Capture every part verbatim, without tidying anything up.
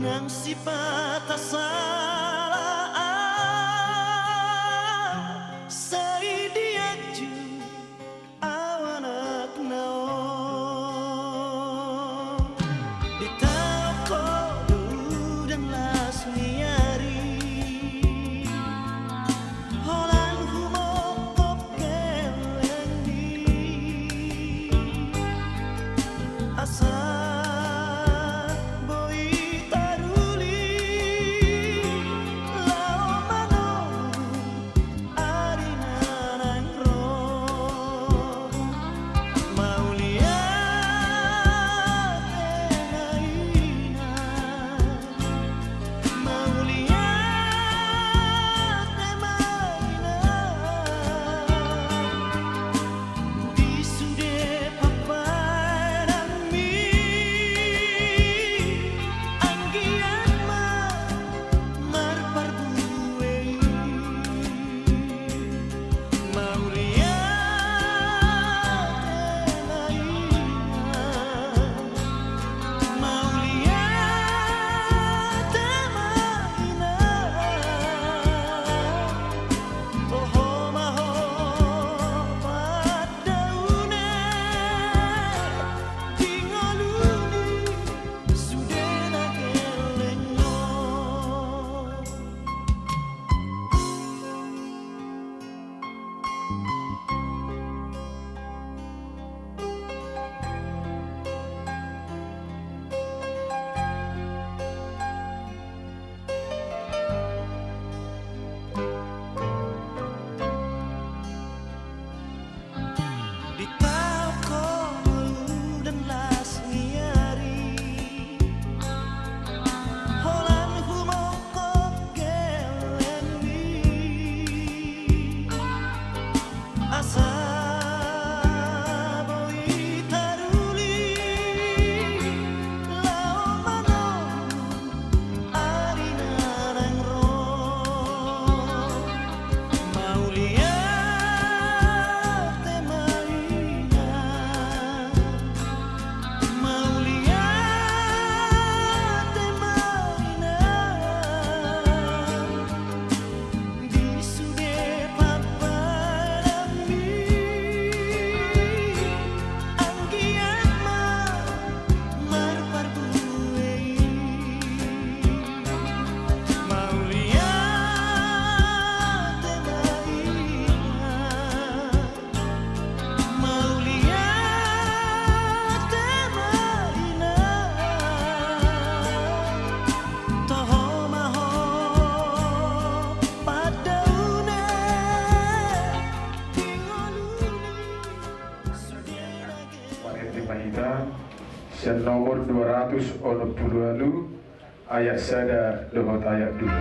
Nang sipata sala au, sai dianju au anakna on. Ditaon ho do udan las ni ari, holan humongkop gellengmi. Asa boi taruli laho manolus ari na naeng ro. Mauliate ma inang. Mauliate ma inang. Di sude paparanmi, anggiat ma marparbue i. Mauliate ma inang. Mauliate ma inang. Toho ma ho pandaune di ngolu ni sude na gelleng on. Ditaon ho udan las ni ari, holan humongkop gellengmi. Asa boi taruli laho manolus ari na naeng ro. Mauliate ma inang. Mauliate ma inang. Di sude paparanmi, anggiat ma marparbue i. Mauliate ma inang. Mauliate ma inang. Toho ma ho pandaune di ngolu ni sude na gelleng. Marende ma hita sian nomor dua ratus onom pulu ualu, ayat sada dohot ayat dua.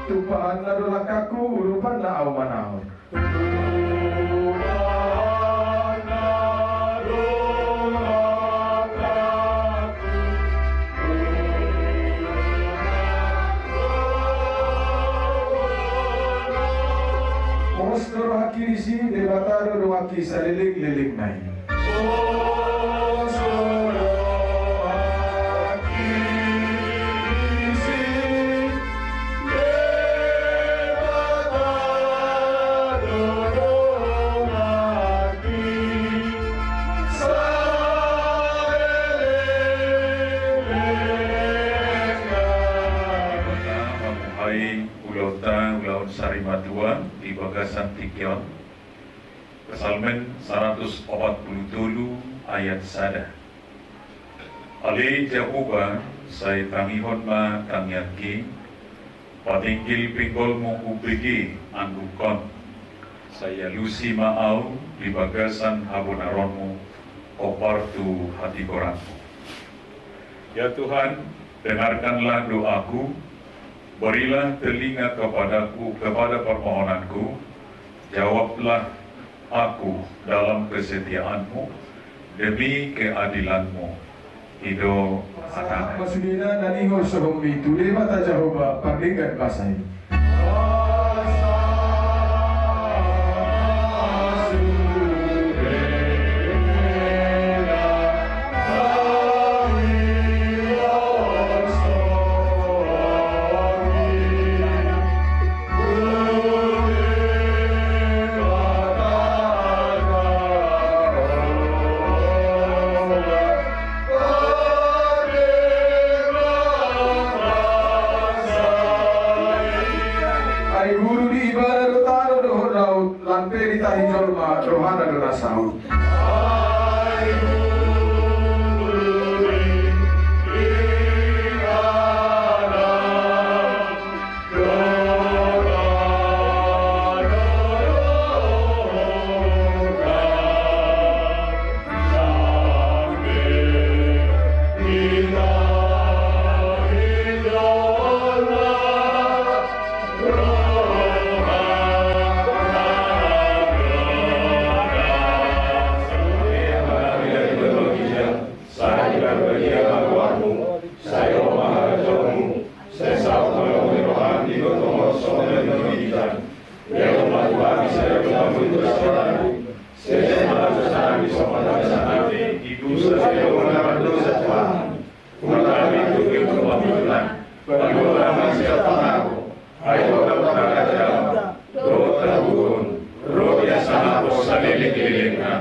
Tumpahanna do langkangku, urupanna ahu manaon. Pos do rohangki disi, Debata do donganki saleleng-lelengna i. Hai ulaonta, ulaon sarimatua di bagasan tingki on. Psalmen saratus opat pulu tolu ayat sada. Ale Jahowa, sai tangihon ma tangiangki, patinggil pinggolmu humbege anggukon, sai alusi ma ahu di bagasan habonaronmu, hombar tu hatigoranmu. Ya Tuhan, dengarkanlah doaku, berilah telinga kepadaku, kepada permohonanku, jawablah aku dalam kesetiaanmu, demi keadilanmu. I do hata. Pasupasuna na nihol sohommi tu Debata Jahowa pardenggan basa i. Ai guru di ibana do tano dohot laut, lam pe ditahi jolma, rohana do na saut. Sai parbadiaon ma goarmu, sai ro ma harajaonmu, sai saut ma lomo ni roham di tonga tonga on songon na di ginjang. Lehon ma tu hami sadari on hangoluan ni siamun, sai lehon ma tu hami songon na mangalehon hami tu dosa ni angka na mandosa tu hami. Unang hami tung tu pangunjunan, palua ma hami sian pangago, ai Ho do harajaon, dohot hagogoon, ro di hasangapon saleleng ni lelengna.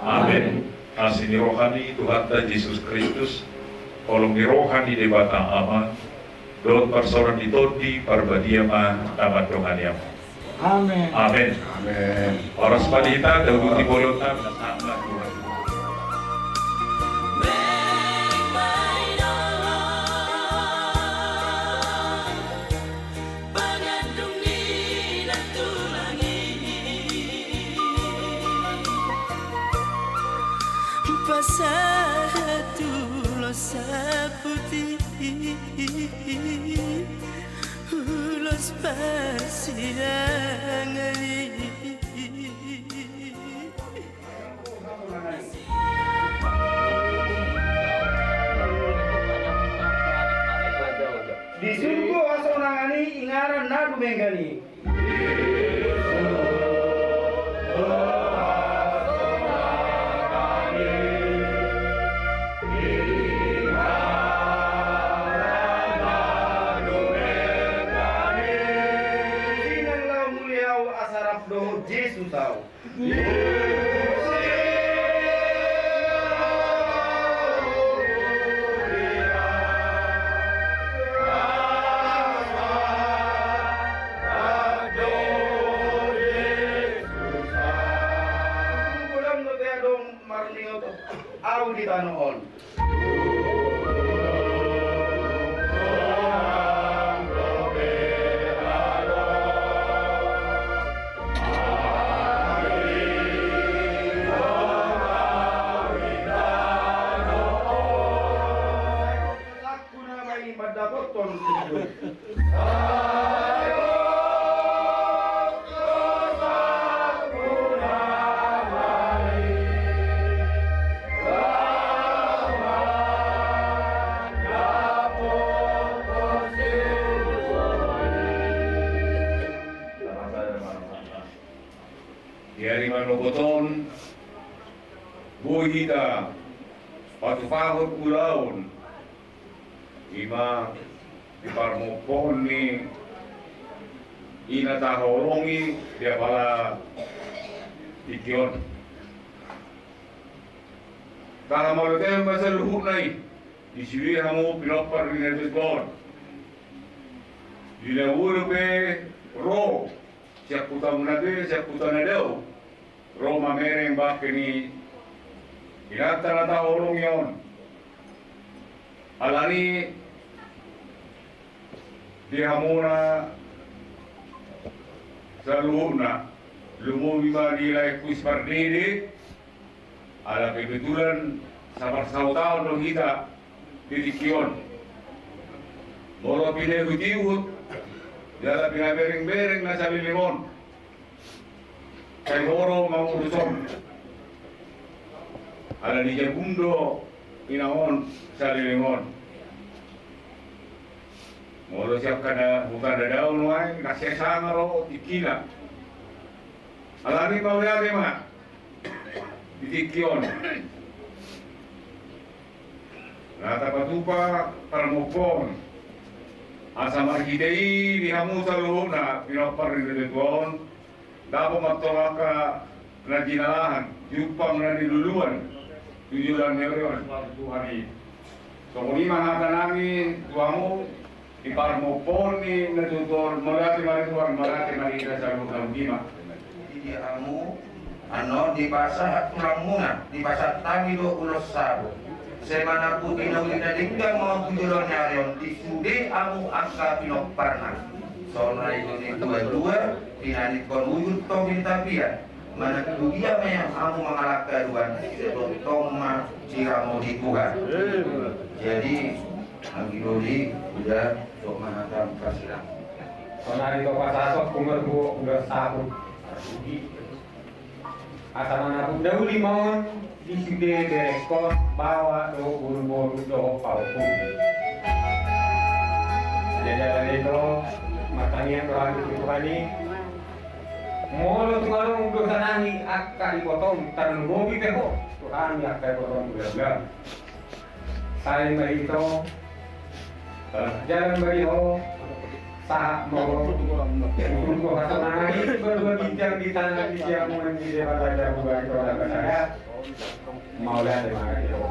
Amen. Asi ni roha ni Tuhanta Jesus Kristus, holong ni roha ni Debata Ama, dohot parsaoran ni Tondi Parbadia ma na mandongani hamu. Amen. Amen. Amen. Horas ma di hita, dauduti bolonta. Pasahat ulos saputi, ulos parsirangan i. Di surgo hasonangan i, inganan na dumenggan i. Sinang laho mulia ahu asa rap dohot Jesus ahu. Godang dope adong marnioto ahu di tano on. Di ari manogot on, boi hita patupahon ulaon, i ma di parmompohon ni i na taholongi di apala tingki on. Taha mauliate ma saluhutna i, di sude hamu pinompar ni na tingki on. Di na olo pe ro sian hutamuna pe, sian huta na dao, ro mamereng bangke ni inanta na taholongi on. Alani di hamuna saluhutna, lumobi ma di lae Kus Pardede, ala kebetulan saparsautaon do hita di tingki on. Molo pinaihutihut jala pinaberengbereng na saleleng on, sai ho do mangurus on. Ala di jabum do Ina on, saleleng on. Molo sian hutana dao nuaeng, na sesa ma ro tingkina. Alani mauliate ma di tingki on. Na tapatupa parmompoon. Asa marhite i di hamu saluhutna pinompar ni natuatua on. Dapot ma antong angka na jinalahan, jumpang na niluluan, tu joloan ni ari on, Tuhan i. Songon i ma hata nami tu hamu, di parmompoon ni natuatua on, mauliate ma di Tuhan, mauliate ma di hita saluhutna, boti ma. Di hamu, annon dipasahat tulangmuna, dipasahat hami do ulos sabu. Sai manaput na uli na denggan ma on tu joloan ni ari on, di sude hamu angka pinomparna. Songon na nidok ni natuatua, pinangidothon ujung topi ni tapian. Manang tu dia ma hamu mangalangka haduan, sai tongtong ma diramoti Tuhan. Jadi, anggi doli, uda, dok ma hata parsilang. Sonari do pasahaton, humarhua ulos sabu. Asa manaput na uli ma on, di sude berengkon, baoa dohot boruboru dohot pahompu. Jadi ala ni i do, martangiang do hami tu Tuhan i. Molo tung adong dosa nami angka ibotom, tarlumobi pe ho tu hami angka ibotom, ulaon. Sai ma di ho, jalan ma di ho, sahat ma ho. Urup ma hasonangan i, baru ginjang di tangan di siamungan di Debata jabu bagi tolak basaya. Mauliate ma di ho.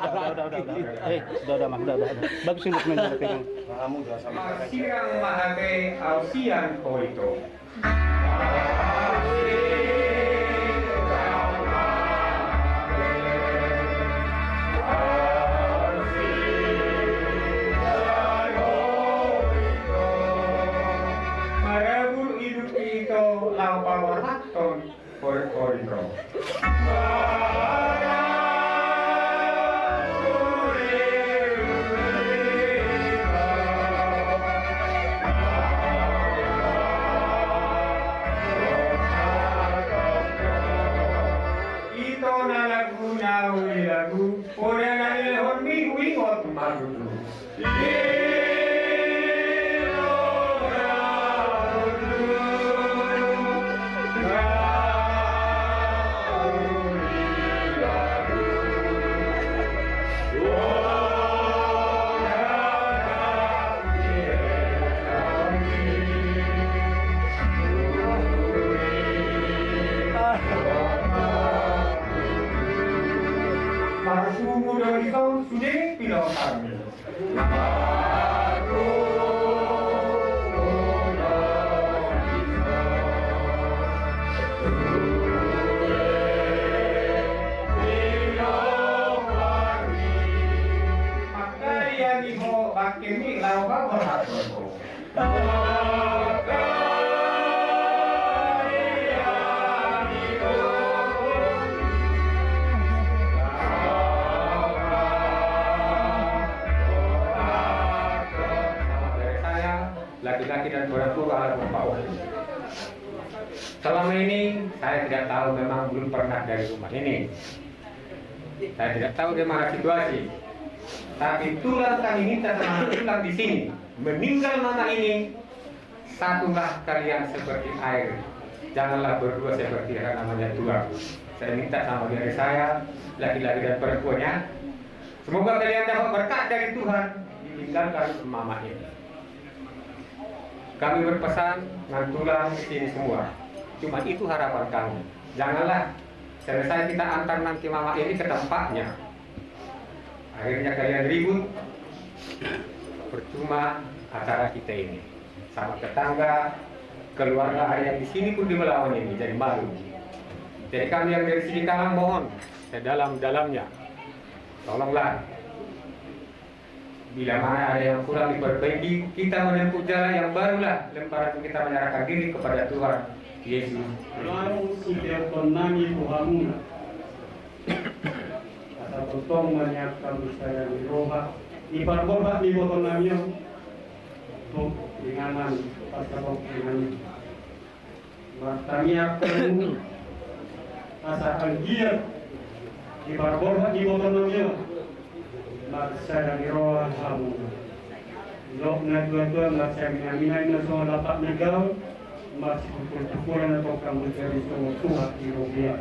Udah, udah, udah, udah, udah. Eh, udah, udah, Mang, udah, udah, udah. Bagus ini, Mang, udah pegang. Marsirang ma ate au sian ho ito. Marabur idup ito laho paborhathon. Hori, hori, bro. Ito na lagu na uli lagu, poda na nilehonmi huingot mardudu. Marsumu do dison sude pilotarmi. Mangkali ani ho bangkemi laho paborhathon ho. Laki-laki dan perempuan harus tahu. Selama ini saya tidak tahu, memang belum pernah dari rumah ini. Saya tidak tahu bagaimana situasi. Tapi tulang kami minta sama tulang di sini, meninggal mama ini, satulah kalian seperti air, janganlah berdua seperti yang namanya tulang. Saya minta sama dari saya, laki-laki dan perempuannya, semoga kalian dapat berkat dari Tuhan, ditinggalkan mama ini. Kami berpesan, nantulang di sini semua. Cuma itu harapan kami. Janganlah selesai kita antar nanti mama ini ke tempatnya. Akhirnya kalian ribut, percuma acara kita ini. Sama tetangga, keluarga ada yang di sini pun di melawan ini, jadi malu. Jadi kami yang dari sini kalang mohon sedalam-dalamnya, tolonglah. Bila mana ada yang kurang diperbaiki, kita menempuh jalan yang barulah, lembaran kita menyerahkan diri kepada Tuhan Yesus. Lalu sitiap nami Tuhanmuna. Asa tongtong maniak kami saya di roha, di parboha di boto nami on. Untuk inganan pasabok inganan. Martangiang hamu asa anggiat di parboha di boto nami on, marsada ni roha hamu. Didok na tuatua, marsiaminaminan na songon lapak ni gaol, marsitungkoltungkolan na tongka mujari songon tuak di robean.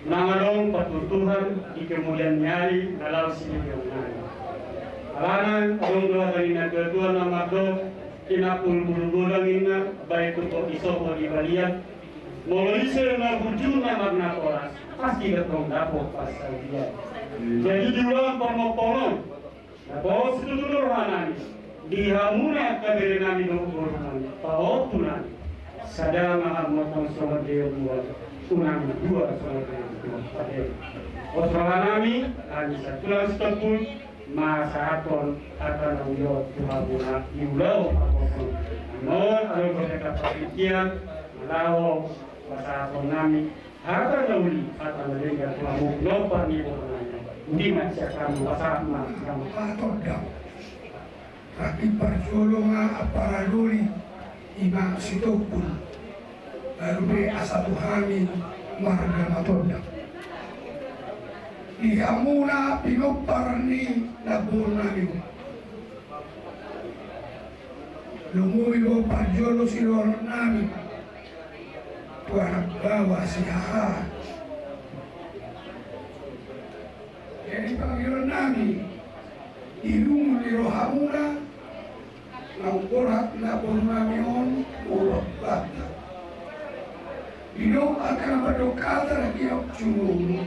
Nang adong paturtuhan di kemudian ni ari na laho silebihan nai. Alana adong do hata ni na tuatua na mandok, tinampul bulu godang inna, baen tungkot di sopo di balian. Molo ise na bujur na marnatoras, pasti gantong dapot parsaulian. Jadi di ulaon parmoponon, na pos situtu do rohanami di hamuna, kaberenami dohot borunami, paompunami. Sada ma hamu tong songon deo dua, unang dua songon deo dua. Pade. Pos rohanami, hami satulang Sitompul, masahathon hata na uli on tu hamuna di ulaon parmoponon. Nunga adong do hata partingkian, na laho pasahathon nami. Hata na uli, hata na denggan tu hamu, nompa ni boto nami. Uli ma sian hamu, pasahat ma. Patondang. Tapi parjolo ma ampara doli, ima Sitompul. Lalu be asa tu hami marga Matondang. Di hamuna pinompar ni namboru nami. Lumobi do parjolo sidohonon nami. Tu anak baoa sihahaan. Jadi panggilan nami, di lungun ni rohamuna, naung borhat namboru nami on, borhat banta. Didok angka na mandok hata na giot jumolo.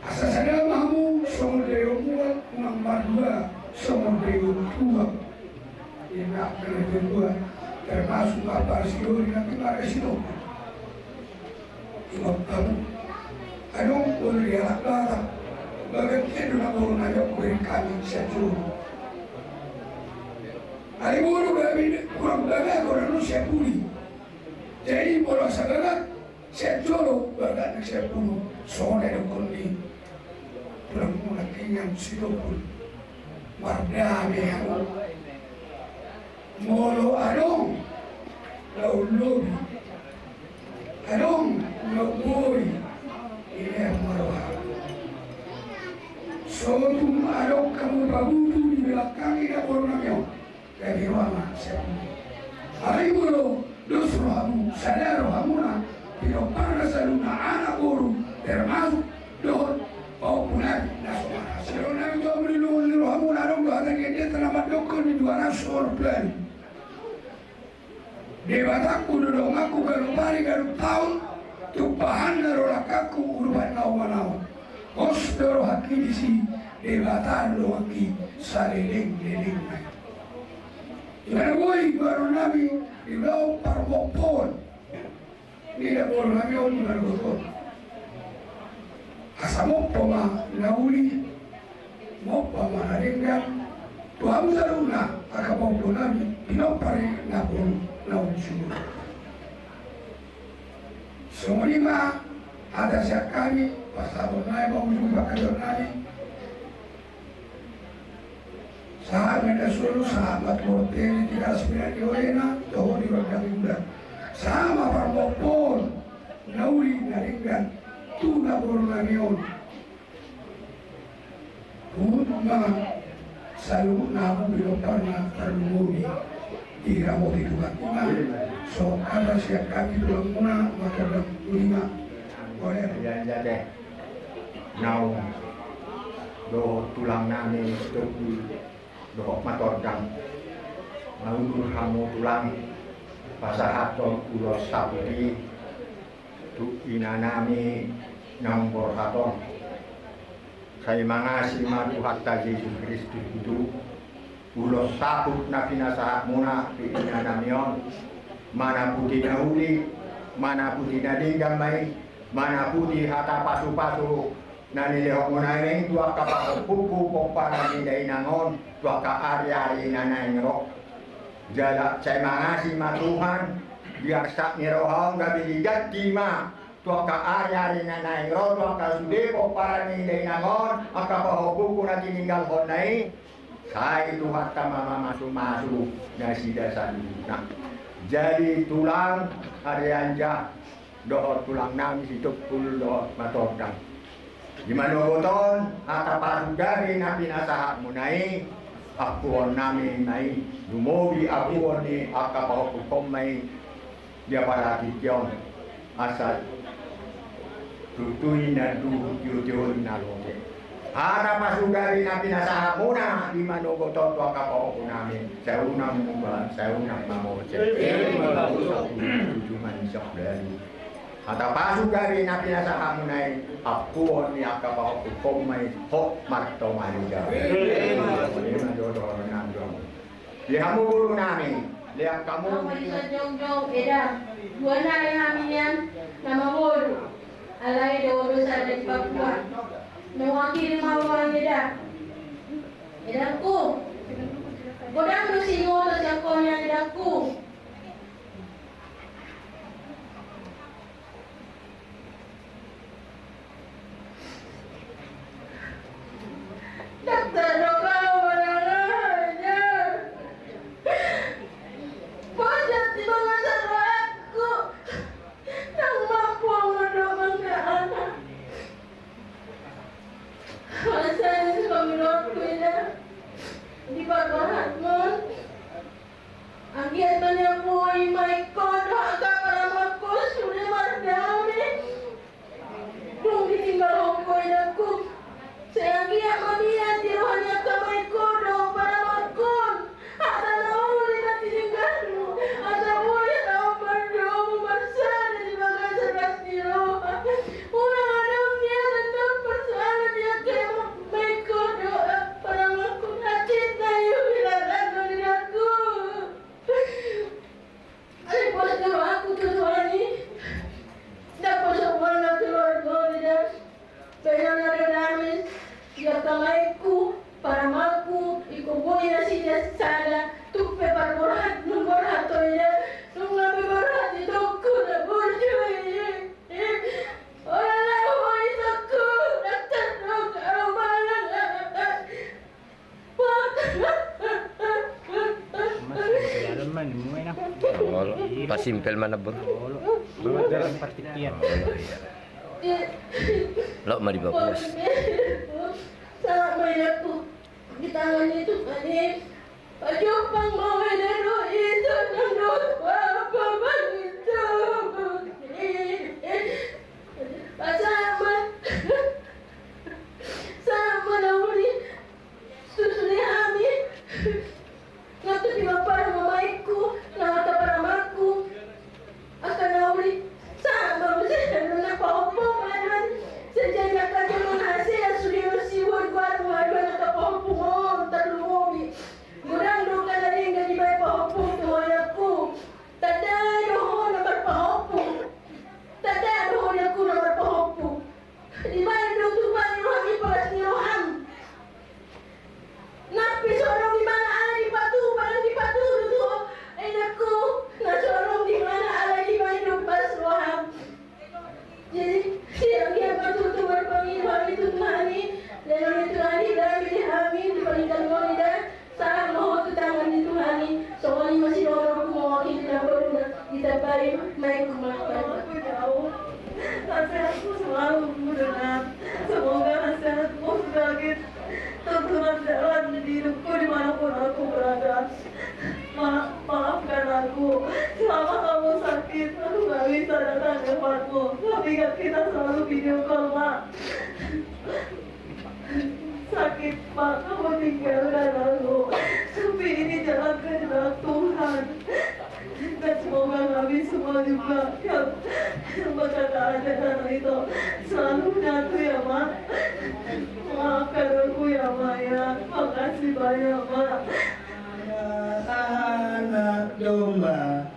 Asa sada ma hamu songon deo mual, unang mardua songon deo dua. Ia na kena dua, termasuk ma parsidori na kena resi dua. Ima hamu. Adong boru di halak Batak. Bagan kena dua boru na jok beri kami sian jolo. Ari boru kami kurang baga, kurang nu sian pudi. Jadi boru asa baga, sian jolo baga na sian pudi. Songon na didok ni tulang muna, inganan Sitompul. Mardame hamu. Molo adong na umlobi, adong na umboi, dilehon ma roha. Sotung adong hamu pabutuhon di belakang i namboru nami on. Gabe roha ma sian pudi. Alai molo dos rohamu, sada rohamuna, pinomparna saluhutna anak boru, termasuk dohot paompu nami na so marhaha. Sidohonon nami tu hamu, di lungun ni rohamuna adong do hata ni endenta na mandokkon di dua ratus songon pelalu. Debatangku do donganku ganup ari ganup taon, tumpahanna do langkangku urupan na oman on. Pos do rohangki disi, Debata do donganki saleleng-lelengna. Ima na boi dohonon nami di ulaon parmompoon ni namboru nami on di margoton. Asa mompo ma na uli, mompo ma na denggan tu hamu saluhutna angka paompu nami, pinompar ni namboru na uli. Songon i ma hata sian hami, pasahaton nami, pangujungi pangkataion nami. Sahat ma di na solu, sahat ma tu bontean, di garas pina di horena, dohot di rondang ni bulan. Sahat ma parmompoon na uli na denggan tu namboru nami on. Hut ma saluhutna hamu pinomparna tarlumobi diramoti Tuhan. Ima so hata sian hami tulangmuna Matondang Tulima. Oler. Naung dohot tulang nami Sitompul dohot Matondang, maudur hamu tulang pasahathon ulos saput i tu ina nami naung borhat on. Sai mangasi ma Tuhanta Jesus Kristus i tu ulos saput na pinasahatmuna tu ina nami on. Manaputi na uli, manaputi na denggan ma i, manaputi hata pasupasu na nilehonmuna i tu angka pahompungku pomparan ni dainang on tu angka ariari na naeng ro. Jala sai mangasi ma Tuhan, di arsak ni roha on gabe diganti ma tu angka ariari na naeng ro tu angka sude pomparan ni dainang on, angka pahompungku na tininggalhonna i. Sai Tuhanta ma mamasumasu nasida saluhutna. Jadi tulang Arianja dohot tulang nami Sitompul dohot Matondang, di manogot on hata pasugari na pinasahatmuna i, ampuon nami ma i, lumobi ampuon ni angka pahompungkon ma i. Dia pada tingki on asa tutu i na duhut, tiotio i na lote. Hata pasugari na pinasahatmuna di manogot on tu angka pahompu nami, sai unang muba, sai unang mamose. Tujuh manis lalu. Hata pasugari na pinasahatmuna i, ampuon ni angka pahompu, hot ma i, hot martonga ni jabu. Ima jodoh nandong. Di hamu guru nami, lean hamu. Hamu di jongjong eda, dua nai hami nian na mangolu. Alai do dosa di Papua. Mewakili ma roha ni eda. Edangku. Godang do sinoto sian ho nian edangku. Dokter do ho manang aha? Bocor di bagasan rohangku. Ndang mampu au mandok manang aha. Masa ni suka menurutku eda. Di parbahatmon. Anggiat ma nian boi ma ingkon dohot angka paramangkon sude mardame. Dung ditinggalhon ho edangku, sai anggiat ma nian di roha ni angka amangkon dohot paramangkon hata na uli na tininggalmu, asa boi hita on mardomu marsada di bagasan las ni roha. Unang adong nian annon parsada di angka amangkon dohot paramangkon. Hacinta i hubilang annon edangku. Ai pos do rohangku tu Tuhan i. Ndang pos do rohangku tu keluarga on eda. Baenonna do dame di angka amangku, paramangku, ingkon boi nasida sada. Tung pe parborhat, dung borhat ho eda. Dung na pe borhat itongku na burju i. Ora na ho itongku, ndang tardok au manang aha. Mas, jalan man, mulai nah. Olo, pasimpel mana, Bro? Olo. Bawa dalam partikian. Olo, iya. Lo ma di Papua. Sama ya ku. Di tangan itu tadi. Pajompang ma weda do itu nang do apa bang itu. Sama. Sama na uli. Susu ni hami. Nang tu pinompar ni amangku, nang angka paramangku. Angka na uli, sama muse na pahompu ma Tuhan. Sai jadi angka jolma na hasea sude do sibuat goar ma Tuhan angka pahompu on tarlumobi. Godang do angka na denggan dibaen pahompu tu anakku. Tanda do ho na marpahompu. Tanda do ho anakku na marpahompu. Dibaen do Tuhan roham i, palas ni roham. Nang pe so adong di mana ala dipatupa, dipatupa tu ho, anakku, na so adong di mana ala dibaen do palas roham. Jadi, sai anggiat ma tutu marpangido hami tu Tuhan i, lehonon ni Tuhan i dame di hami, di paninggalhon i da. Sahat ma ho tu tangan ni Tuhan i, songon i ma sidohononku mewakili na boruna, ditambai ma i. Aku tahu, nasihatmu selalu mendengar. Semoga nasihatmu semakin Kita selalu video call, Mak. Sakit, Mak, kamu tinggalkan aku. Tapi ini jalan kehendak Tuhan. Dan semoga kami semua juga yang, yang berkata ada dan itu selalu menyatu ya, Mak. Maafkan aku ya, Mak, ya. Makasih banyak, Mak. Anak domba,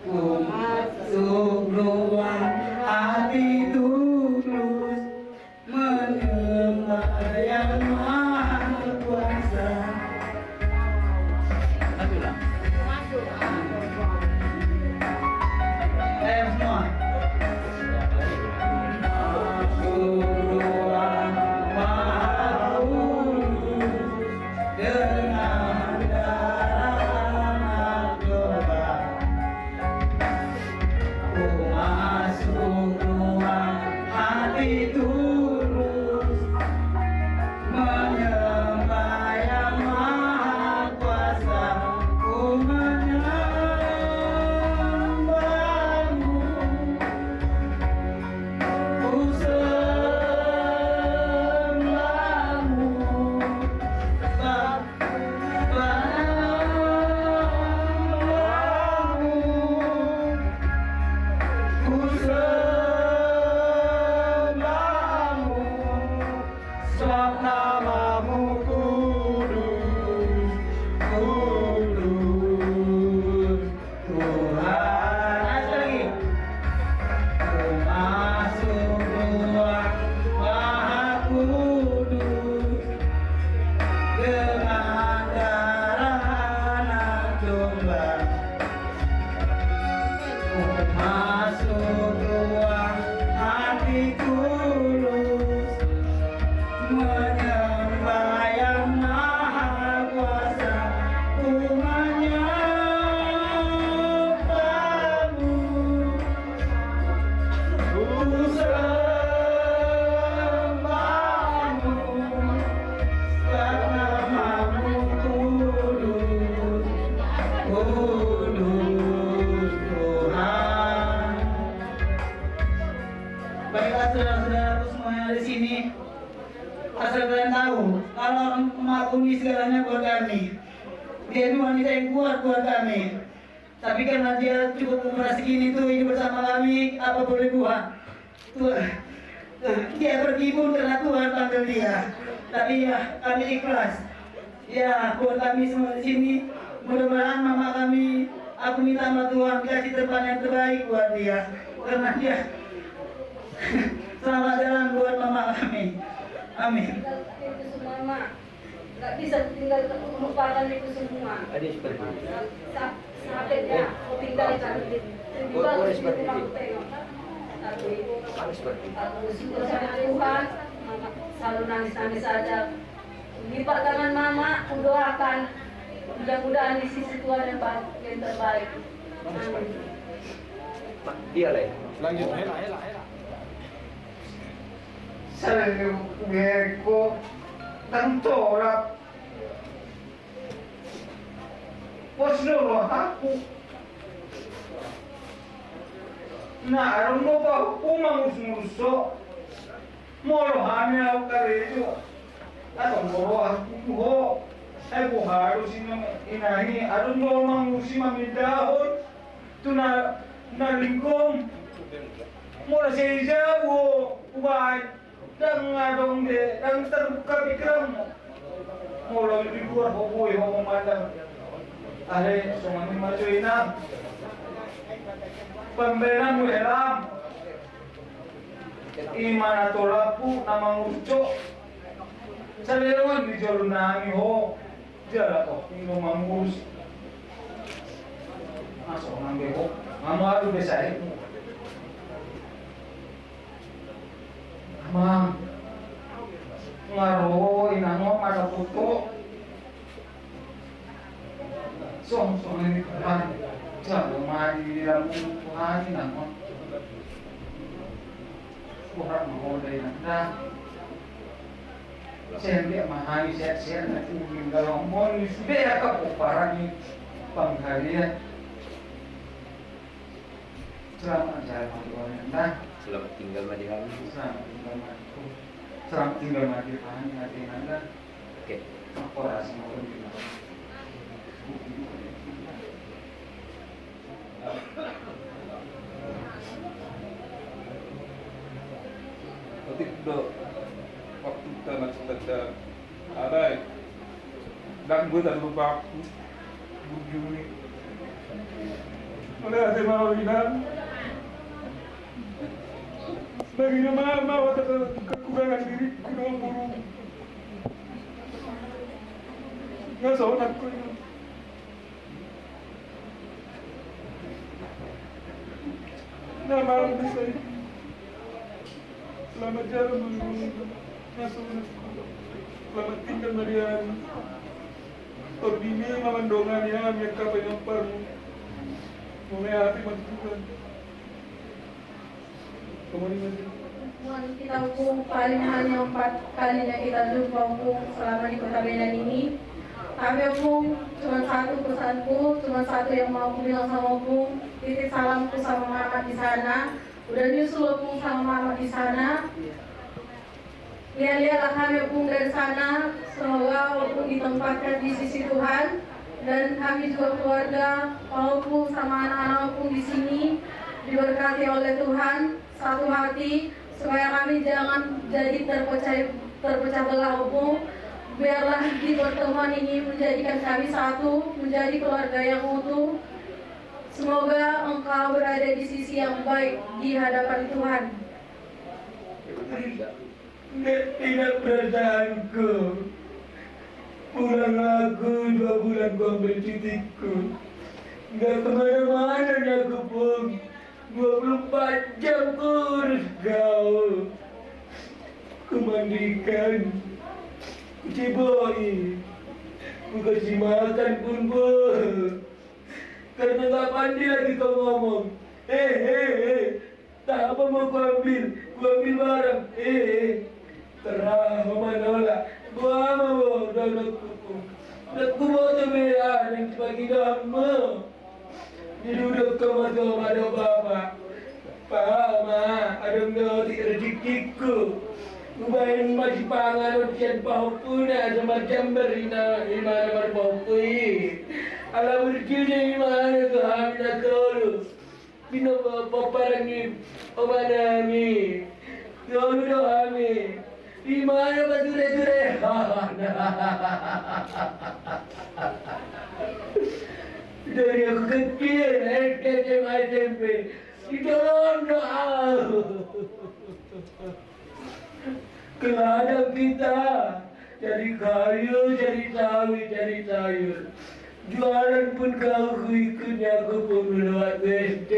ku masuk ruang hati tulus, menyembah Yang Maha Kuasa. Ayo semua. Masuk ruang Maha Kudus dengan darah Anak Domba. Ku masuk ruang hati tulus, menyembah Yang Maha Kuasa, ku menyembah-Mu, ku sembah-Mu. Ku sembah-Mu, sebab nama-Mu kudus, kudus. Tuhan. Masuk lagi. Ku masuk ruang Maha Kudus dengan darah Anak Domba. Ku masuk ruang hati tulus, menyembah Yang Maha Kuasa, ku menyembah-Mu, ku sembah-Mu, sebab nama-Mu kudus, kudus Tuhan. Baiklah, saudara-saudaraku semua yang ada di sini, asal kalian tahu, kalau emakku ini segalanya buat kami. Dia ini wanita yang kuat buat kami. Tapi karena dia cukup umur segini tuh hidup bersama kami, apa boleh buat? Tuhan, dia pergi pun karena Tuhan panggil dia. Tapi ya, kami ikhlas. Ya, buat kami semua di sini, mudah-mudahan mama kami, aku minta sama Tuhan kasih tempat yang terbaik buat dia. Karena dia selamat jalan buat mama kami. Amin. Itu semua, Mak. Nggak bisa tinggal, melupakan itu semua. Ada seperti itu. Sa-, sampai dia tinggalkan. Lebih bagus di rumah tengok. Tapi aku bersyukur sama Tuhan, Mama selalu nangis-nangis aja. Lipat tangan Mama, kudoakan. Mudah-mudahan di sisi Tuhan yang ba-, yang terbaik. Amin. Dia lah ya. Lanjut. Saya ko tentara. Pos do rohaku. Na adong do pahompungku mangurus-ngurus ho. Molo hami au karejo, adong do rohaku tu ho. Ai boha do si inang i, adong do mangurusi mamindahon tu na, na lingkong. Molo sai jabu ho, ubai. Ndang adong be, ndang terbuka pikiranmu. Molo di luar ho boi ho mamandang. Ale, songon i ma jo inang. Pambaenanmu helam. I ma na tolapku na mangurus ho. Salelengon di jolo nami ho. Jala ho, i do mangurus. Masuk nang be ho. Nga malu be sai. Amang. Nga ro inang on manopot ho. Song, song ini Tuhan. Jala ma di dalam Tuhan inang on. Boha ma ho da inang da. Sende ma hami sehat-sehat na tu minggalong moni sude aka pomparan ni pangharian. Selamat jalan ma tu inang da. Selamat tinggal ma di hami. Selamat tinggal ma di hami. Selamat tinggal ma di hami, hati Nanda. Oke. Makasih, makasih. Otik do waktu tanah tanda alai. Dan gue tak lupa aku. Bujuni. Oleh hati mau bilang. Bagi nama mau kekurangan diriku dengan burung. Nggak salah aku ini. Na malam bisa ini. Selamat jalan, Bung. Selamat tinggal, Marian. Tordini mamandongan ya, mian kapai ngamparmu. Mulai hati mati Tuhan. Kita, Ompung, paling hanya empat kalinya kita jumpa, Ompung, selama di Kota Medan ini. Tapi, Ompung, cuma satu pesanku, cuma satu yang mau aku bilang sama Ompung. Titip salamku sama Mama di sana. Udah nyusul, Ompung, sama Mama di sana. Lihat-lihatlah kami, Ompung, dari sana. Semoga Ompung ditempatkan di sisi Tuhan. Dan kami juga keluarga, Ompung sama anak-anak Ompung di sini diberkati oleh Tuhan. Satu hati, supaya kami jangan jadi terpecah, terpecah belah, Ompung. Biarlah di pertemuan ini menjadikan kami satu, menjadi keluarga yang utuh. Semoga engkau berada di sisi yang baik di hadapan Tuhan. Nggak enak perasaanku. Pulang aku dua bulan, ku ambil cutiku. Nggak kemana-mana nih aku, Pung. Dua puluh empat jam ku urus kau. Ku mandikan, ku ceboi, ku kasih makan pun, Bung. Karena nggak pandai lagi kau ngomong. Eh, eh, eh. Taha apa mau ku ambil? Ku ambil barang. Eh, eh. Terah ho manolak. Boha ma, Bung, donganku. Ndang huboto be aha naeng dipagidohon mu. Diduduk ho ma tu ama dohot bapa. Paha ma, adong do otik rejekingku. Hubaen ma sipanganon sian pahompuna asa marjambar ina, imana marpahompu i. Ala burju do imana tu hami na tolu. Binoto pomparan ni omanami. Tolu do hami. Imana pature-ture. Dari aku kecil, S D, S M A, S M P. Di dalam do aku. Ke ladang kita, cari kayu, cari sawi, cari sayur. Jualan pun kau kuikut, aku pun lewat S D.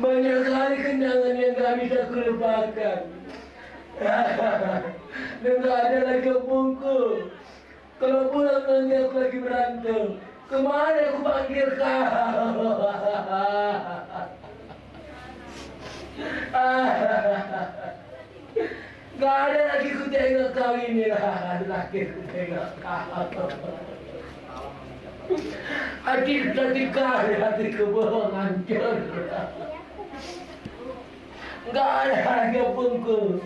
Banyak kali kenangan yang gak bisa kulupakan. Dan gak ada lagi ompungku. Kalau pulang nanti aku lagi merantau, kemana aku panggil kau? Gak ada lagi ku tengok kau ini, gak ada lagi ku tengok kau. Hati sakit kali, hatiku bohong hancur. Gak ada lagi ompungku.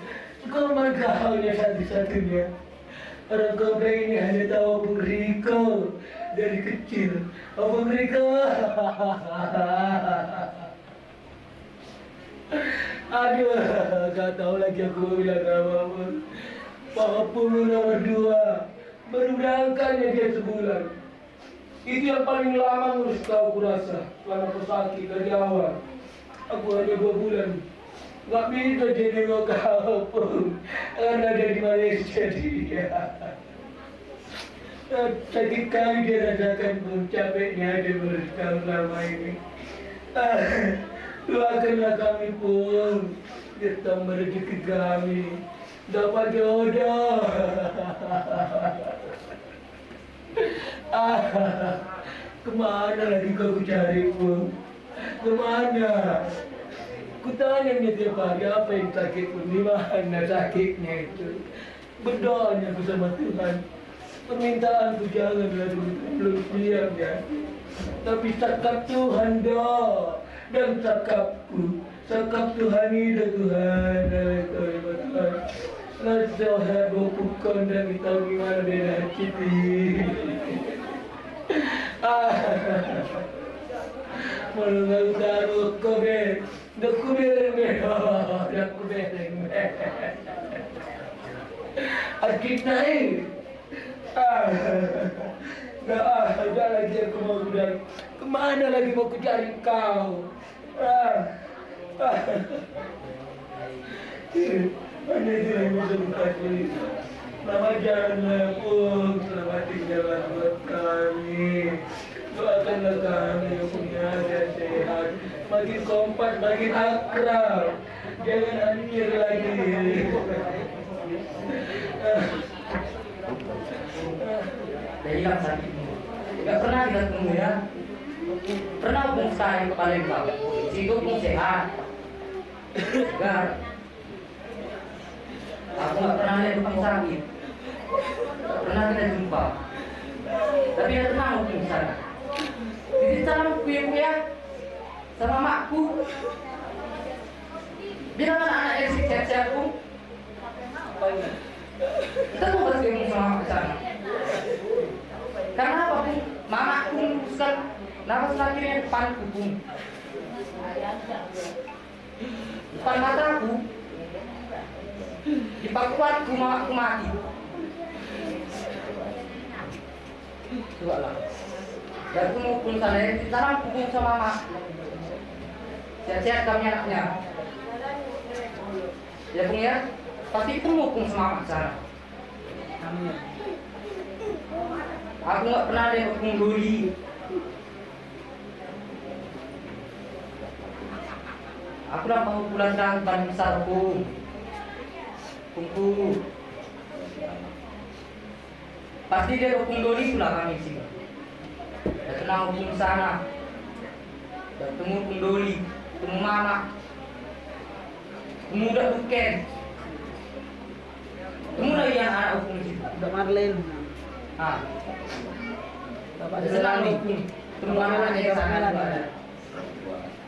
Cuma kau hanya satu-satunya. Orang kota ini hanya tahu Ompung Riko dari kecil. Ompung Riko. Aduh, gak tahu lagi aku mau bilang apa, Bung. Pahompung nomor dua. Baru berangkatnya dia sebulan. Itu yang paling lama ngurus kau kurasa, karena kau sakit dari awal. Aku hanya dua bulan. Gak bisa jadi kau, Pung, karena ada di Malaysia dia. Sakit kali dia rasakan, Pung, capeknya dia ngurus kau selama ini. Doakanlah kami, Pung, biar tambah rezeki kami, dapat jodoh. Ah, kemana lagi kau kucari, Pung? Kemana? Kutanya dia tiap hari, apa yang sakit, Pung? Di mana sakitnya itu? Berdoanya aku sama Tuhan. Permintaanku janganlah dulu, belum siap ya. Tapi zakat Tuhan do. Dang sangkapku, sangkap Tuhan i do Tuhan, ale Tuhan, ale Tuhan. Laos so hea boku kondang i taon i mana beda hansit i. Ah. Molo nga usaha ruko be, dang hubereng be, dang hubereng be. Hansit na i. Ah, nggak ada lagi aku mau bilang. Kemana lagi mau ku cari kau? Ah, ah. Mana dia yang bisa buka cerita? Selamat jalan, Lepung. Selamat tinggal buat kami. Doakanlah kami, Lepung, ya, biar sehat. Makin kompak, makin akrab. Jangan hancur lagi. Udah hilang sakitmu. Nggak pernah kita ketemu, ya. Pernah Ompung sekali ke Palembang. Situ Ompung sehat. Segar. Aku nggak pernah lihat Ompung sakit. Nggak pernah kita jumpa. Tapi dia tenang Ompung di sana. Titip salam Ompung ya, Ompung ya. Sama makku. Bilang anak-anak yang sehat-sehat, Ompung. Kita mau bertemu sama Ompung sana. Karena apa, Ompung? Mamakku memutuskan, kenapa selakian depanku, Ompung? Depan mataku, dipakuatku mamakku mati. Coba lah. Ya, aku mau pun sana, ya, kita rampung sama mamak. Sehat-sehat kami anaknya. Ya, Ompung, ya. Pasti ketemu Ompung sama mamak sana. Amin. Aku nggak pernah lihat Ompung doli. Aku nggak mau pulang dari Bandung, Ompung. Ompungku. Pasti dia Ompung doli pula kami sini. Ya, tenang Ompung sana. Bertemu Ompung doli, ketemu mamak. Ketemu uda bukan. Ketemu lagi yang anak Ompung sini. Uda Marlen. Ah. Bapak Selalu Selalu. Ompung. Ketemu anak-anak di sana juga ada.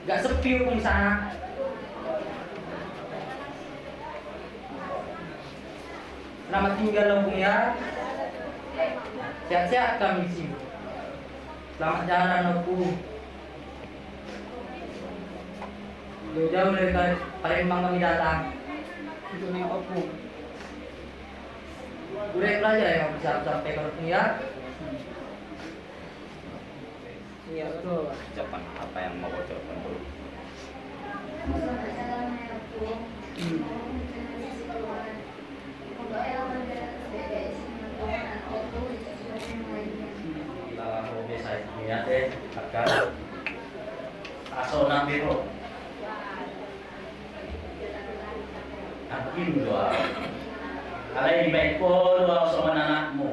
Nggak sepi Ompung sana. Selamat tinggal Ompung ya. Sehat-sehat kami di sini. Selamat jalan Ompung. Jauh-jauh dari Palembang kami datang. Itu nih Ompung. Udah itu aja yang bisa aku sampaikan Ompung ya. Iya, betul. Ucapan apa yang mau ucapkan dulu? Hmm. Lalaho be sai niate, akan aso nang bebo. Angkin do au. Alai dibaen ho do au songon anakmu.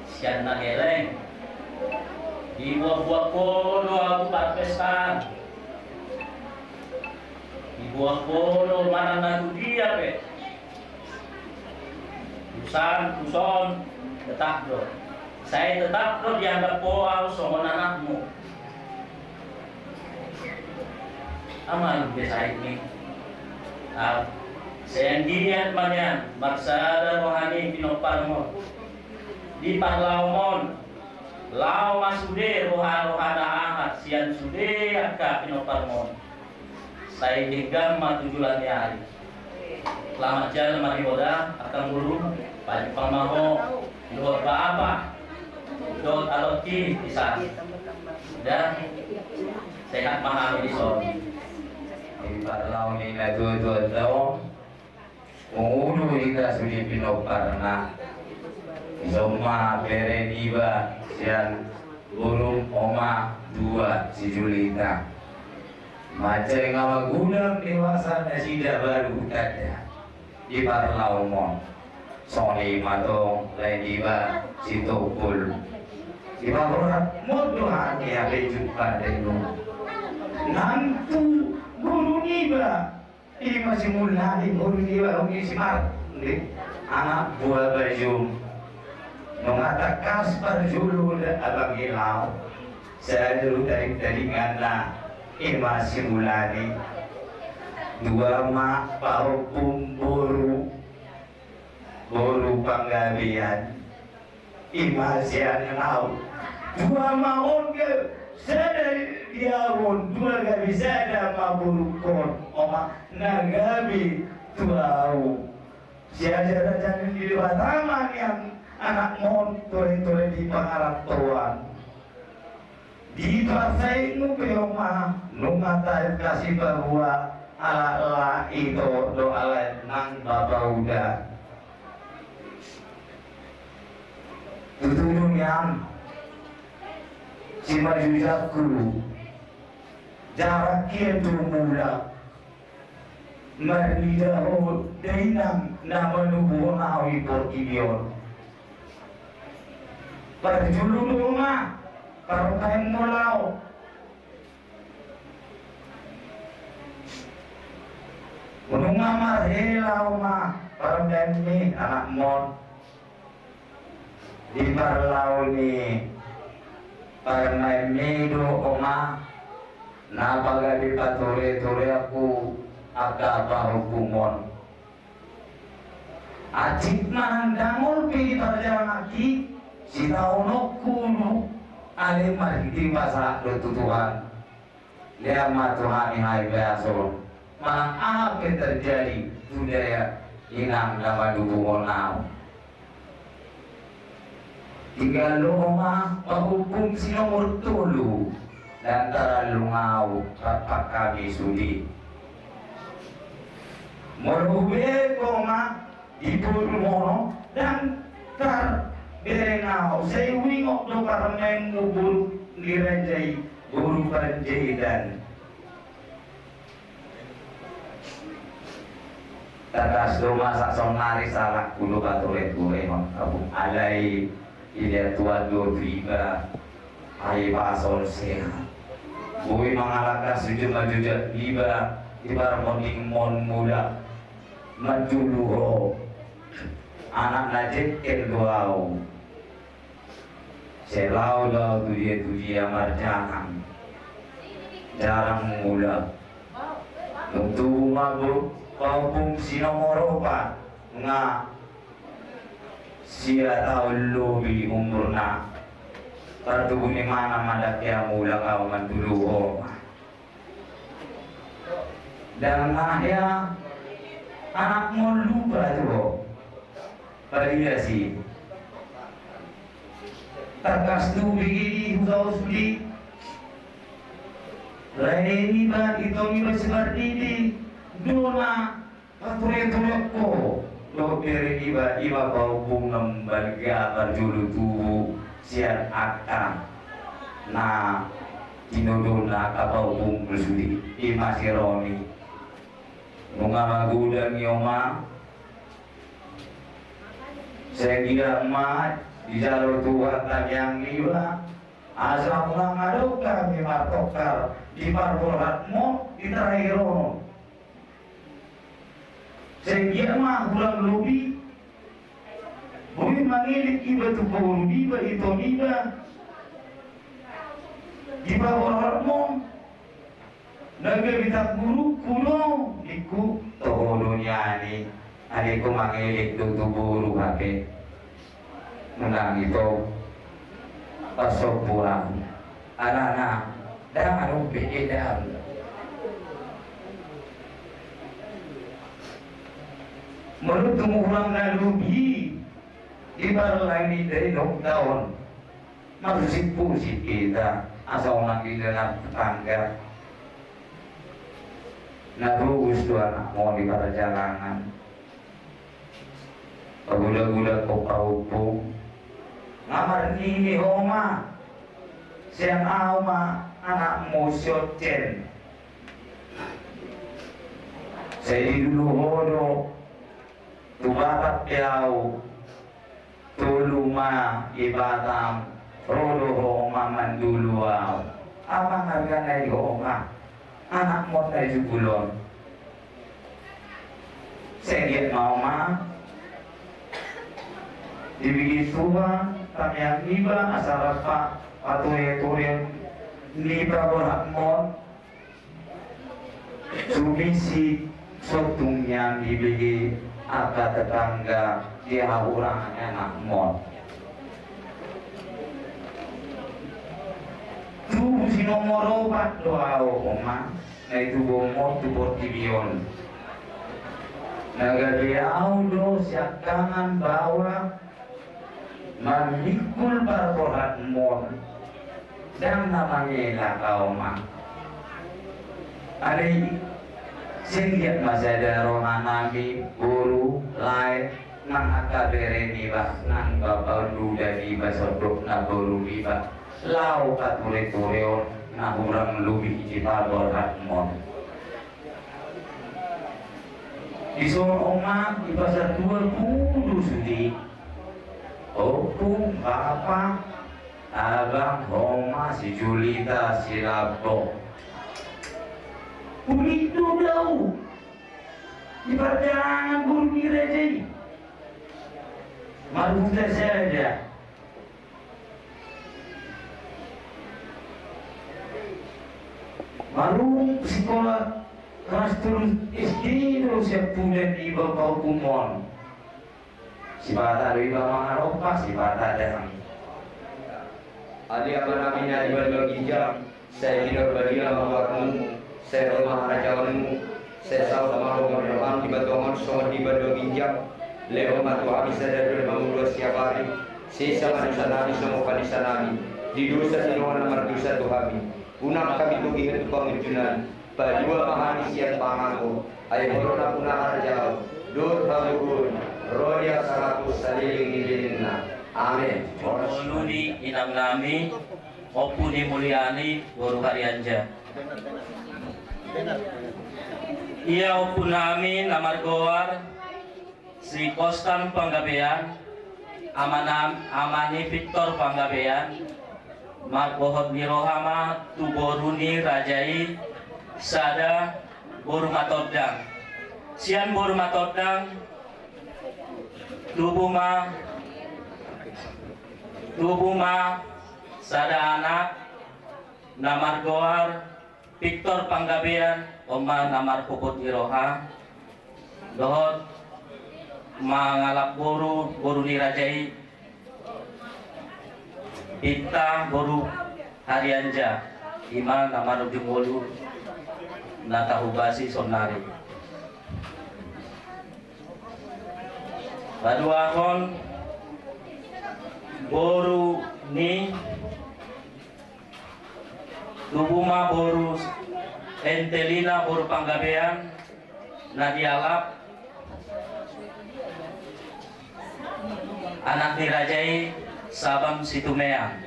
Sian na geleng. Dibuat-buat ho do au tu parpestaan. Dibuat ho do manang na tu dia pe. Tusan, tuson, tetap do. Sai tetap do dianggap ho au songon anakmu. Aman be sai ni. Ah, sai anggiat ma nian, marsada roha ni pinomparmon. Di parlaomon, lao ma sude roha-roha na aha, sian sude angka pinomparmon. Sai denggan ma tu joloan ni ari. Selamat jalan ma di hoda, angka guru, pajumpang ma ho, dohot bapa, dohot aloki di sana. Dan sehat ma hami di son. Di parlao ni na tua-tua tau, mangolu hita sude pinomparna. Di son ma bere niba sian Burung Oma dua si Julita. Mansai nga magudang dewasa nasida baru hutanda di parlaomon. Songon i ma tong lae niba si Topul. Dipaborat molo do hami hape jumpang dengon. Nang tu boru niba. Ima si Mulai, boru niba on i si Mar, anak buah Bajum. Nunga tangkas parjolo da abang i laho. Sada do tarintaringanna, I ma simulani. Dua ma pahompum boru, boru Panggabean. I ma sian ahu. Dua ma on gabe sada di ahu on, dua gabe sada ma borungkon. Oma na gabe tu ahu. Sian raja ni Debata ma nian anakmon, tore-tore di pangarantoan. Di parsaingmu pe oma, nunga taet kasi pabua, ala ala ito do ala nang bapa uda. Tutu do nian simanjujangku, jarak ia tu mulak. Marnida ho dainang na manubuhon ahu i portibi on. Parjolo do ma parumaenmu laho. Nunga marhela ho ma parumaenmi anakmon. Di parlao ni parumaenmi do oma na pagabe patore-toreanku angka pahompum on. Ansit manang dangol pe di parjalanganki, sitaononku do ale marhite pasahat do tu Tuhan. Lehon ma tu hami hahipason manang aha pe terjadi tu dainang na manubuhon ahu. Tinggal do oma pahompum si nomor tolu, ndang tarallung ahu rap hami sude. Molo hubereng ho oma di boru mono, ndang tarbereng ahu, sai huingot do parumaenmu boru ni raja i, boru Panjaitan. Tangkas do ma saonari sahalakku do patore-torehon, alai dilehon Tuhan do tu iba hahipason sehat. Boi mangalangka sujud manjujak iba di parmondingmon mulak. Manjulu ho, anak na jengkel do ahu. Sai laho do ahu tu dia tu dia marjalang, jarang mulak. Dung tubu ma pahompum si nomor opat, nga sia taon lobi umurna. Partubu ni imana ma ndang hea mulak ahu manjulu ho. Ndang hea anakmon lupa tu ho. Palias i. Tangkas tu bege di huta on sude. Lae niba, ito niba si Pardede do na pature-ture ho dohot bere niba, i ma pahompum na balga parjolo tubu sian angka na tinodonna angka pahompum sude, i ma si Roni. Nunga magodang i oma. Sai anggiat ma dijalo Tuhan tangiang niba asa unang adong hami martongkar di parborhatmon di terakhir on. Sai anggiat ma hurang lobi boi mangelek iba tu boru niba, ito niba di parborhatmon. Na gabe tanggurungku do ningku, toho do nian i, alai ho mangelek do tu boru hape. Unang ito, pasombu ahu. Alana ndang adong be edam. Molo tung hurang na lobi di parlangit ni dainang on, marusip-usip hita asa unang didenggan tetangga. Na bagus do anakmon di parjalangan. Paguda-guda ho pahompum. Nga marnini ho ma, sian ahu ma anakmu si Oncen. Sai didulu ho do tu Batam pe ahu. Tolu ma i Batam, ro do ho ma mandulu ahu. Aha ma arga na di ho ma, anakmon na jugul on? Sai anggiat ma ho ma dibege Tuhan tangiang niba asa rap pature-ture ni parborhatmon. Sumisi sotung nian dibege angka tetangga di hahurangan ni anakmon. Tubu si nomor opat do ahu, Oma, na ditubuhonmon tu portibi on. Na gabe ahu do siangkangan baoa mamikul parborhatmon, ndang na mangelak ahu, Oma. Alai senggiat ma sada rohanami, boru, lae, nang angka bere niba, nang bapa ni uda niba, sondok na boru niba, laho pature-ture on na hurang lobi di parborhatmon. Dison, Oma, di pasar tua tubu do sude. Ompung, bapa, abang, oma, si Julita, si Lambok. Hulit do ahu di pardalangan boru ni raja i. Marhite sada. Marhite sikola kelas tolu S D do sian poda ni bapa ompungmon. Sipata do iba mangalompa, sipata dang. Ale Amanami na di banua ginjang, sai pinarbadia ma goarmu, sai ro ma harajaonmu, sai saut ma lomo ni roham di banua tonga on songon di banua ginjang. Lehon ma tu hami sadari on harajaon siapari. Sesa ma dosanami songon panesanami di dosa ni dongan na mardosa tu hami. Unang hami togihon tu pangunjunan. Palua ma hami sian pangago. Ai Ho do nampuna harajaon dohot hagogoon, ro di hasangapon saleleng ni lelengna. Amen. Molo di inangnami, Ompu ni Mulyani boru Harianja. Ia ompunami na margoar si Kostan Panggabean, amanam-, amani Victor Panggabean, marbohot ni roha ma tu boru ni raja i sada boru matondang. Sian boru matondang tubu ma, tubu ma sada anak na margoar Victor Panggabean, on ma na marbohot ni roha, dohot mangalap boru, boru ni raja i, Pinta boru Harianja, i ma na marujung ngolu na tahobasi saonari. Paduahon boru ni Tubu ma boru Entelina boru Panggabean na dialap anak ni raja i Sabam Situmean.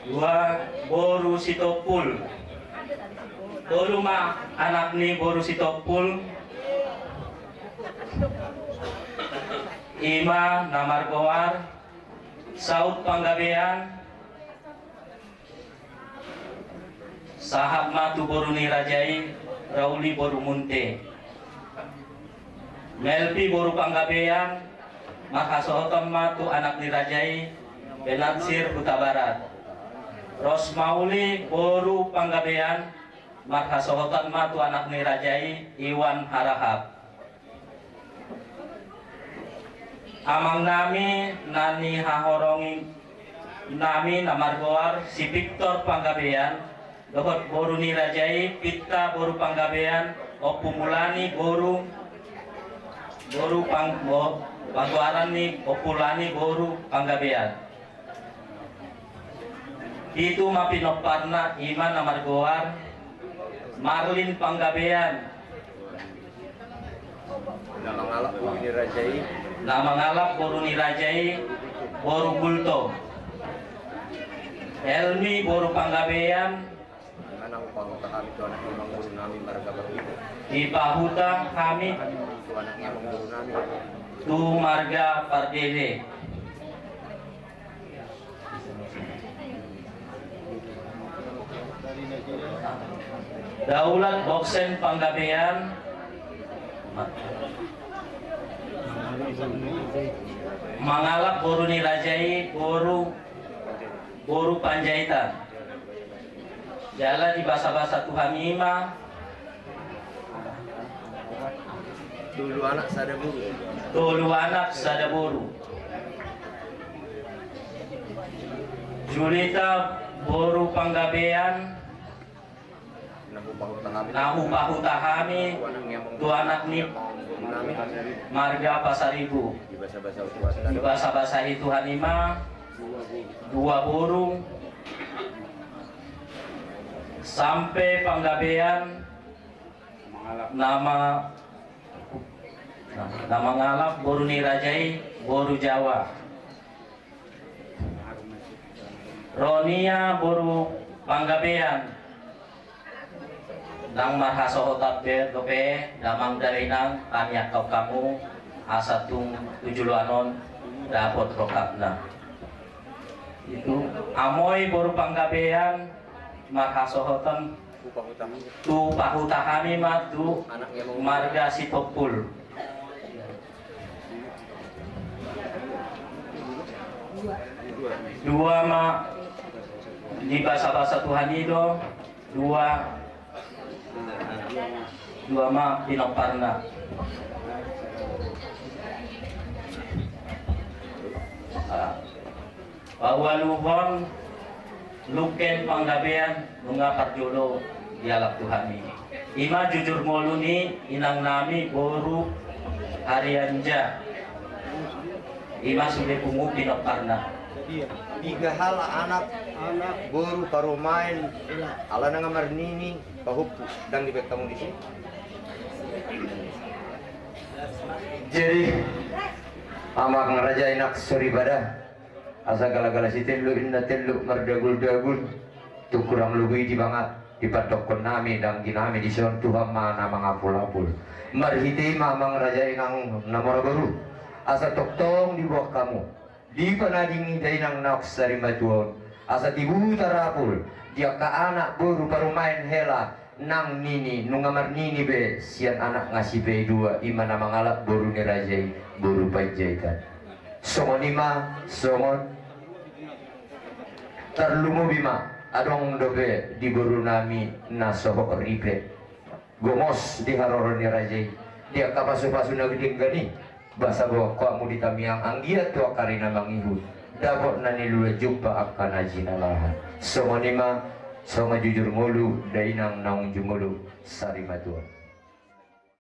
Dua boru Sitompul. Tolu ma anak ni boru Sitompul. I ma na margoar Saut Panggabean. Sahat ma tu boru ni raja i Rauli boru Munte. Melpi boru Panggabean, marhasohotan ma tu anak ni raja i Benansir Hutabarat. Rosmauli boru Panggabean, marhasohotan ma tu anak ni raja i Iwan Harahap. Amang nami na nihahorongi nami na margoar si Victor Panggabean dohot boru ni raja i Pinta boru Panggabean, Ompu Mulani boru, boru pang, bo, panggoaran ni Ompu Mulani boru Panggabean. Pitu ma pinomparna, i ma na margoar Marlin Panggabean. Na mangalap boru ni raja i. Na mangalap boru ni raja i, boru Gultom. Helmi boru Panggabean. Manang pahuta hami tu anak ni amangboru nami marga Pardede. Dipahuta hami tu anak ni amangboru nami tu marga Pardede. Daulat Boksen Panggabean, mangalap boru ni raja i, boru, boru Panjaitan. Jala dibasabasa tu hami ma Tolu anak sada boru. Tolu anak sada boru. Julita boru Panggabean. Na hupahuta hami. Na hupahuta hami. Tu anak ni. Tu anak ni. Marga Pasaribu. Dibasa-basahi Tuhan. Dibasa-basahi Tuhan i ma. Dua boru. Sampe Panggabean. Nama na mangalap boru ni raja i, boru Jawa. Ro nia boru Panggabean. Ndang marhasohotan be dope damang dainang, hami angka on hamu asa tung tu joloan on dapot rongkapna. Itu amoi boru Panggabean marhasohotan tu pahuta hami ma tu marga Sitompul. Dua ma dibasa-basa Tuhan i do, dua, dua ma pinomparna. Ah. Paualuhon Luken Panggabean nunga parjolo dialap Tuhan i. I ma jujur ngolu ni inang nami boru Harianja. I ma sude pungu pinomparna. Piga halak anak, anak boru parumaen ala nunga marnini pahompu, ndang dibaen hamu disi. Jadi amang raja i nang soripada. Asa gala-gala sitelluk inna telluk mardaguldagul. Tu hurang lobi i di banga di pandokkon nami danggi nami dison Tuhan ma na mangapulapul. Marhite i ma amang raja i nang na mora boru. Asa tongtong diboan hamu di panading i dainang naung sarimatua on. Asa tibu tarapul di angka anak boru parumaen hela nang nini nunga marnini be sian anak ngasipe i dua i ma na mangalap boru ni raja i boru Panjaitan. Songon i ma songon tarlumobi ma adong dope di boru nami na sohot ripe. Gomos di haroro ni raja i di angka pasu-pasu na denggan i. Basa boan hamu di tamiang anggiat tu angka ari na mangihut dapot na niluluan jumpa angka na jinalahan. Songon i ma songon jujur ngolu dainang naung jumolo sarimatua.